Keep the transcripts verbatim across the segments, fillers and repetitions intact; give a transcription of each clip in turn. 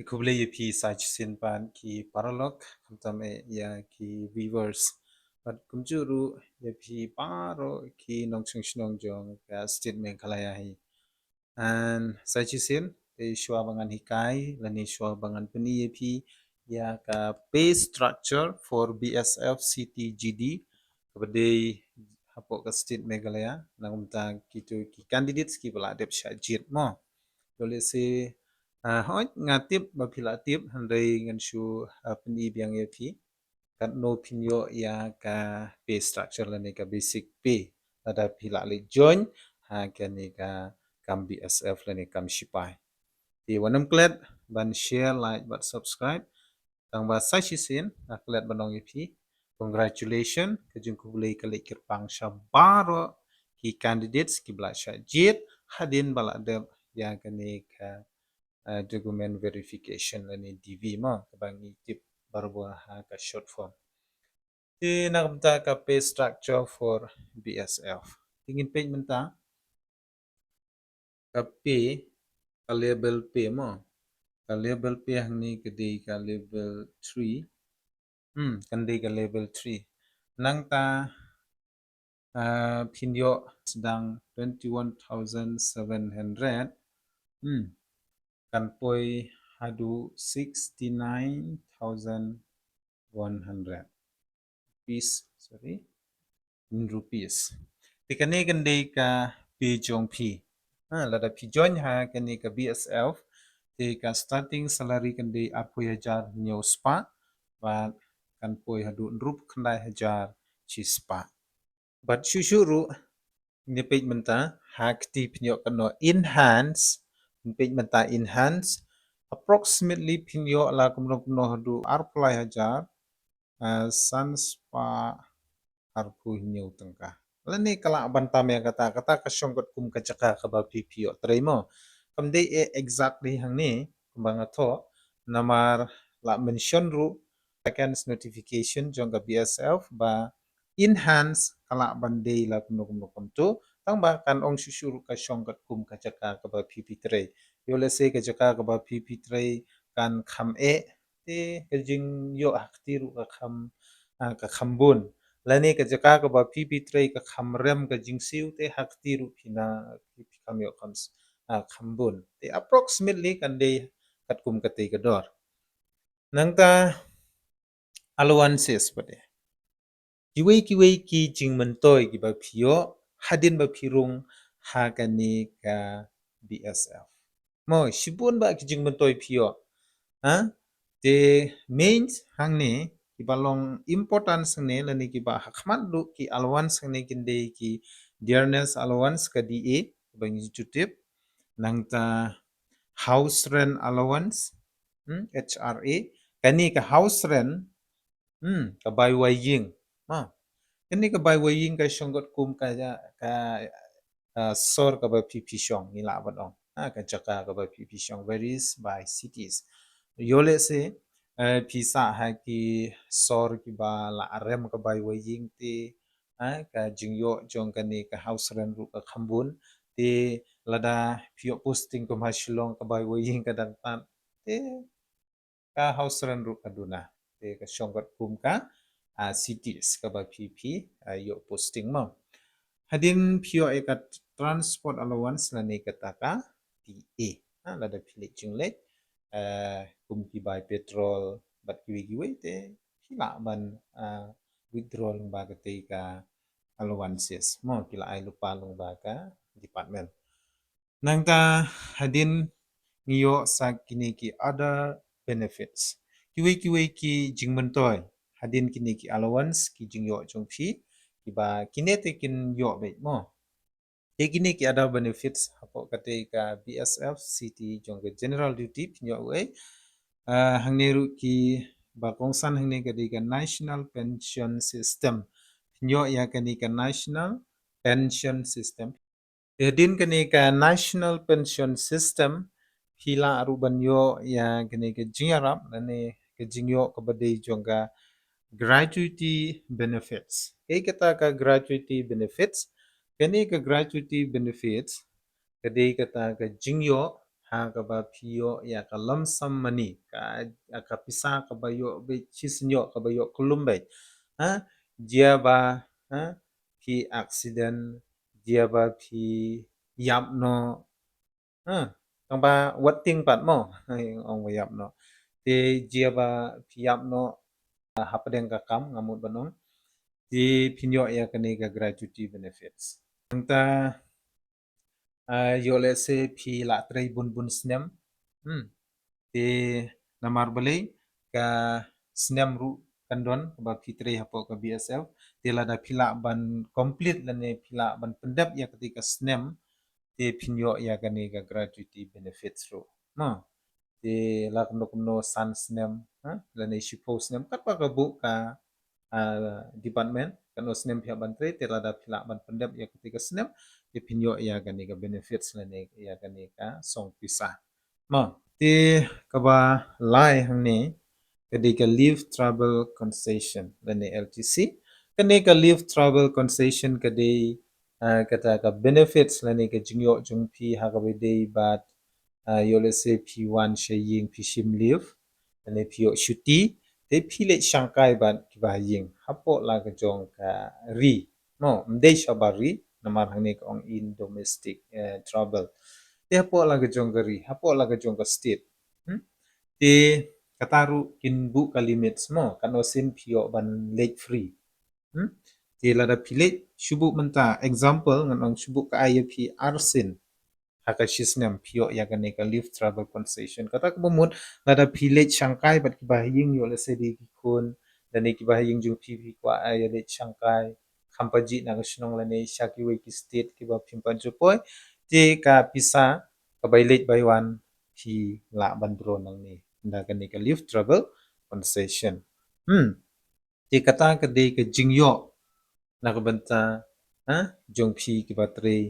Khublei ïa phi sa shisien pat ki paralok, khamtam eh ïa ki viewers. Bad kumjuh ruh ïa phi baroh ki nongshong shnong jong ka state Meghalaya hi. And sa shisien, te shuwa ba ngan hikai, lane shuwa ba ngan pyni ïa phi ïa ka pay structure for B S F C T G D, kaba dei hapoh ka state Meghalaya, na ka bynta kito ki candidates kiba la dep shah jied mo. To lehse, ah, hooid nga tip ba phi la tip, hynrei ngan shu, ah, pyni biang ïa phi. Katno phin ïoh ïa ka pay structure lane ka basic pay lada phi la leit join ha kane ka kam B S F lane kam shipai. Te wat nym klet ban share, like bad subscribe. Tang ba sa shisien nga klet ban ong ïa phi, congratulations, ka jingkhublei ka leit kyrpang sha baroh ki candidates kiba la shah jied hadien ba la dep ïa kane ka, eh, document verification lane D V mo, kaba ngi tip barabor ha ka short form. Te na ka bynta ka pay structure for B S F, te ngin peit mynta ka pay, ka level pay mo. Ka level pay hangne ka dei ka level three. Hmm, kan dei ka level three. Nangta, ah, phin ïoh sdang twenty-one thousand seven hundred. Hmm, kan poi haduh sixty-nine thousand one hundred rupees, sorry, in rupees. Te kane kan dei ka pay jong phi. Ha, lada phi join ha kane ka B S F, te ka starting salary kan dei arphew hajar hynñiew spah, bad kan poi haduh hynriewphew khyndai hajar shi spah. Bad shuh shuh ruh, ngin peit mynta ha kti phin ïoh katno, enhance, ngin peit mynta enhance, approximately phin ïoh la kumno kumno haduh arphew lai hajar, ah, san spah arphew hynñiew tyngka. Lane ka lah ban tam ïa kata, kata ka shong katkum ka jaka kaba phi phi ïoh trei mo. Kam dei eh exactly hangne kumba nga thoh, namar la mention ruh second notification jong ka B S F ba enhance ka lah ban dei la kumno kumno kumto, tang ba kan ong shuh shuh ruh ka shong katkum ka jaka kaba phi phi trei. Ïoh lehse ka jaka kaba phi phi trei kan kham eh, te ka jingïoh ha kti ruh ka kham, ah, ka kham bun. Lane ka jaka kaba phi phi trei ka kham rem ka jingsiew, te ha kti ruh phi na, phi kham ïoh kham s-, ah, kham bun. Te approximately kan dei katkum katei ka dor. Nangta allowances pat de. Kiwei kiwei ki jingmyntoi kiba phi ïoh hadien ba phi rung ha kane ka B S F. Mo, shibun bah ki jingmyntoi phi ïoh. Ha? Te main hangne, kiba long important hangne, lane kiba ha khmat duh ki allowance hangne kin dei ki dearness allowance, ka D A, kaba ngi ju tip. Nangta house rent allowance, hmm, H R A. Kane ka house rent, hmm, ka bai wai ïing. Ha. Kane ka bai wai ïing ka shong katkum ka, ka, ah, sor kaba phi phi shong, ngi lah ban ong. Ah, ka jaka kaba phi phi shong varies by cities. Ïoh lehse, eh, phi sah ha ki sor kiba la rem ka bai wai ïing, te, ah, ka jingïoh jong kane ka house rent ruh ka kham bun. Te lada phi ïoh posting kum ha Shillong ka bai wai ïing ka dang tad, te ka house rent ruh ka duna. Te ka shong katkum ka, ah, cities kaba phi phi, ah, ïoh posting mo. Hadien phi ïoh ïa ka transport allowance lane kata ka T A. Ha, lada phi leit jingleit, eh, kum ki bai petrol bad kiwei kiwei, te phi lah ban, ah, withdraw lyngba katei ka allowances mo, ki la ai lypa lyngba ka department. Nangta hadien ngi ïoh sa kine ki other benefits. Kiwei kiwei ki jingmyntoi hadien kine ki allowance, ki jingïoh jong phi, kiba kine te kin ïoh beit mo. Te kine ki other benefits hapoh katei ka B S F C T jong ka general duty phin ïoh wei. Ah, hangne ruh kiba kongsan hangne ka dei ka National Pension System. Phin ïoh ïa kane ka National Pension System. Hadien kane ka National Pension System, phi lah ruh ban ïoh ïa kane ka jingïarap lane ka jingïoh kaba dei jong ka gratuity benefits. Kaei kata ka gratuity benefits? Kane ka gratuity benefits ka dei kata ka jingïoh ha kaba phi ïoh ïa ka lump sum money, ka, ka pisa kaba ïoh beit shisien, ïoh kaba ïoh kyllum beit. Ha, jia ba, ha, phi accident, jia ba phin ïap noh. Ha, tang ba wat tieng pat mo, ong ba ïap noh. Te jia ba phin ïap noh, ha pdeng ka kam nga mut ban ong, te phin ïoh ïa kane ka gratuity benefits. Nangta, ah, ïoh lehse phi la trei bun bun snem. Hmm. Te namar balei, ka snem ruh kan don kaba phi trei hapoh ka B S F. Te lada phi lah ban complete lane phi lah ban pyndep ïa kata ka snem, te phin ïoh ïa kane ka gratuity benefits ruh. Mo. Te la kumno kumno san snem, ha, lane shiphew snem, katba ka buh ka, ah, department, katno snem phi hap ban trei, te lada phi lah ban pyndep ïa kata ka snem, te phin ïoh ïa kane ka benefits lane ïa kane ka song pisa. Mo, te kaba lai hangne, ka dei ka leave travel concession lane L T C. Kane ka leave travel concession ka dei, ah, kata ka benefits lane ka jingïoh jong phi ha kaba dei bad, ah, ïoh lehse phi wan sha ïing phi shim leave, lane phi ïoh shuti, te phi leit shangkai bad kiba ha ïing hapoh la ka jong ka ri. Mo, ym dei shabar ri, namar hangne ka ong in domestic, eh, travel. Te hapoh la ka jong ka ri, hapoh la ka jong ka state. Hmm? Te kata ruh kin buh ka limits mo, katno sien phi ïoh ban leit free. Hmm? Te lada phi leit, shu buh mynta, example, ngan ong shu buh ka ai ïa phi arsien ha ka shisnem phi ïoh ïa kane ka leave travel concession. Kata kaba mut, lada phi leit shangkai bad kiba ha ïing, ïoh lehse dei ki khun, lane kiba ha ïing jong phi phi kwah ai ïa leit shangkai, kham pajih na ka shnong lane sha kiwei ki state kiba phim pat ju poi, te ka pisa kaba leit bai wan phi lah ban draw nangne da kane ka leave travel concession. Hmm. Te kata ka dei ka jingïoh na ka bynta, ha, jong phi kiba trei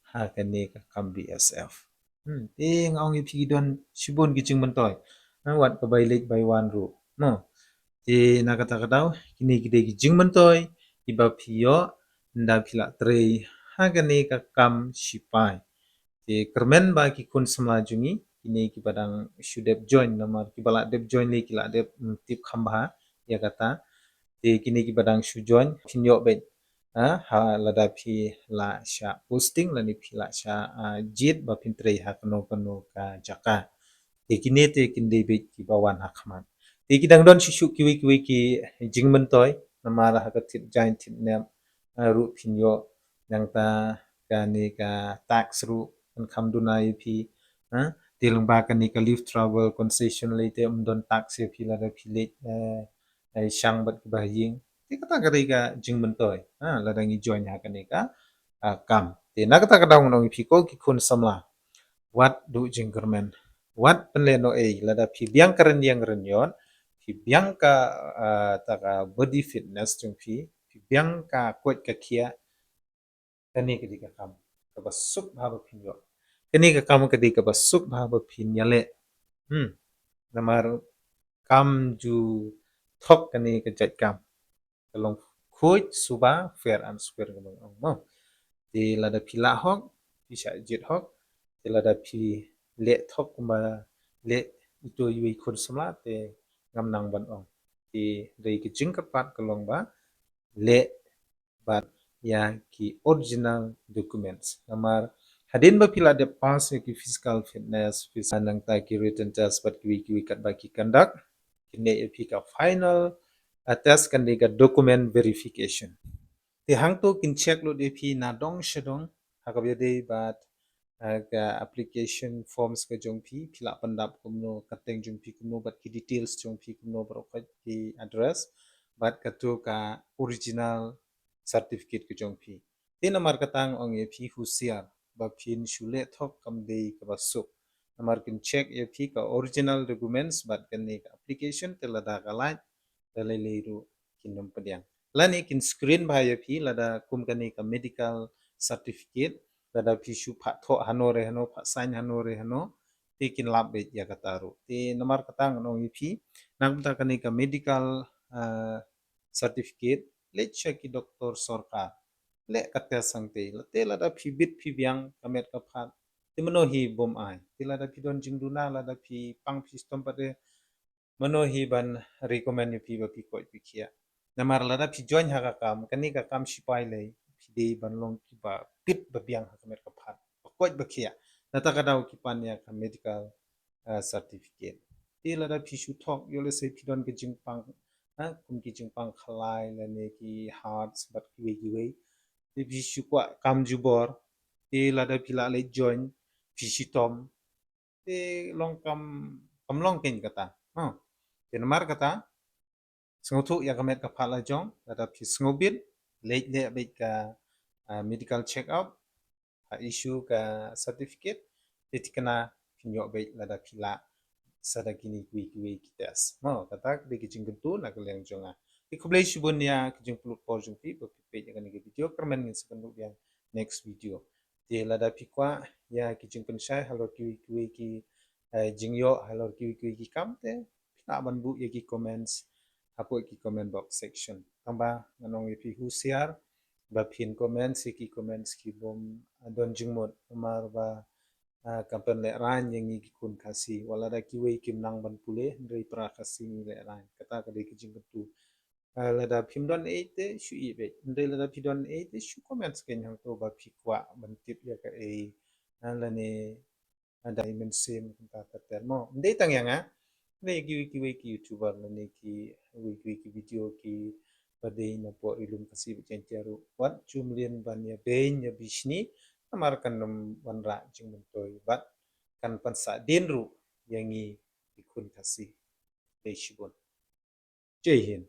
ha kane ka kam B S F. Hmm, te nga ong ïa phi ki don shibun ki jingmyntoi. Ha, wat ka bai leit bai wan ruh. No. Te na kata ka daw, kine ki dei ki jingmyntoi kiba phi ïoh ynda phi la trei ha kane ka kam shipai. Te kyrmen ba ki khun samla jong ngi, kine kiba dang shu dep join, namar kiba la dep join lei ki la dep, mm, tip kham bha ïa kata. Te kine kiba dang shu join, phin ïoh beit, ha, ha lada phi la shah posting lane phi la shah, ah, jied ba phin trei ha kano kano ka jaka. Te kine te kin dei beit kiba wan ha khmat. Te ki dang don shuh shuh kiwei kiwei ki jingmyntoi, namar ha ka tip jaiñ tip nep, ah, ruh phin ïoh, nangta kane ka tax ruh kan kham duna ïa phi. Ha, te lyngba kane ka leave travel concession lei te ym don tax ïa phi lada phi leit, eh, eh, shang bad kiba ha ïing. Te kata ka dei ka jingmyntoi, ha, lada ngi join ha kane ka, ah, kam. Te na kata ka daw ngan ong ïa phi ko ki khun samla, wat duh jingkyrmen, wat pynlehnohei, lada phi biang ka rynïeng rynïot, phi biang ka, ah, ta ka body fitness jong phi, phi biang ka koit ka khiah, kane ka dei ka kam kaba suk bha ba phin ïoh. Kane ka kam ka dei kaba suk bha ba phin ïaleh. Hmm. Namar kam ju thok kane ka jait kam. Ka long khuid suba fair and square ka long ong mo. Te lada phi lah hok, phi shah jied hok. Te lada phi leh thok kumba leh ito iwei khun samla te ngam nang ban ong. Te dei ka jingkyrpad ka long ba leh bad ïa ki original documents. Namar hadien ba phi la dep pass ïa ki physical fitness, phys-, nangta ki written test bad kiwei kiwei katba ki conduct, kin leh ïa phi ka final, uh, test kan dei ka document verification. Te hangto kin check lut ïa phi na dong sha dong ha kaba ïadei bad, uh, ka application forms ka jong phi, phi la pyndap kumno, ka kyrteng jong phi kumno bad ki details jong phi kumno, baroh khoit ki address bad kato ka original certificate ka jong phi. Te namar kata nga ong ïa phi husiar ba phin shu leh thok kam dei kaba suk. Namar kin check ïa phi ka original documents bad kane ka application, te lada ka lait, da lei lei ruh kin ym pdiang. Lane kin screen bha ïa phi lada kum kane ka medical certificate, lada phi shu phah thoh hano re hano, phah sign hano re hano, te kin lap beit ïa kata ruh. Te namar kata ngan ong ïa phi, na ka bynta kane ka medical, ah, certificate, leit sha ki doktor sorkar, leh ka test hangtei. Te lada phi bit phi biang ka met ka phad, Te mano hi bym ai? Te lada phi don jingduna, lada phi pang phi shitom pat de, mano hi ban recommend ïa phi ba phi koit phi khiah? Namar lada phi join ha ka kam, kane ka kam sipai lei, phi dei ban long kiba fit ba biang ha ka met ka phad, ba koit ba khiah. Nangta ka daw ki pan ïa ka medical, ah, certificate. Te lada phi shu thok, ïoh lehse phi don ka jingpang, ha, kum ki jingpang khalai lane ki hearts bad kiwei kiwei. Te phi shu kwah kam jubor. Te lada phi lah leit join, phi shitom. Te long kam, kam long keiñ kata. Ha. Te namar kata, sngewthuh ïa ka met ka phad la jong, lada phi sngewbit, leit leh beit ka, ah, medical check up, ha issue ka certificate, te thikna phin ïoh beit lada phi lah sa da kine kiwei kiwei ki test. Mo, kata ka dei ka jingkyntu na ka liang jong nga. Te khublei shibun ïa ka jingpynlut por jong phi ba phi peit ïa kane ka video, kyrmen ngin sa kynduh biang next video. Te lada phi kwah ïa ki jingpynshai halor kiwei kiwei ki, eh, jingïoh, halor kiwei kiwei ki kam, te phi lah ban buh ïa ki comments hapoh ki comment box section. Tangba ngan ong ïa phi husiar ba phin comment ïa ki comments ki bym, ah, don jingmut, namar ba, ah, kan pynlehraiñ ïa ngi ki khun Khasi. Wat lada kiwei kim nang ban pule, hynrei para Khasi ngi lehraiñ. Kata ka dei ka jingkyntu. Ah, lada phim don ei te shu ïeh beit. Hynrei lada phi don ei te shu comment skeiñ hangto ba phi kwah ban tip ïa kaei, ah, lane, ah, da i mynsiem kumta ter ter mo. Ym dei tang ïa nga, hynrei kiwei kiwei ki YouTuber lane kiwei kiwei ki video kiba dei napoh Ri Lum Khasi bad Jaiñtia ruh wat ju mlien ban ïabeiñ ïabishni, namar kan ym wanrah jingmyntoi bad kan pynsah dien ruh ïa ngi ki khun Khasi. Khublei shibun. Jai Hind.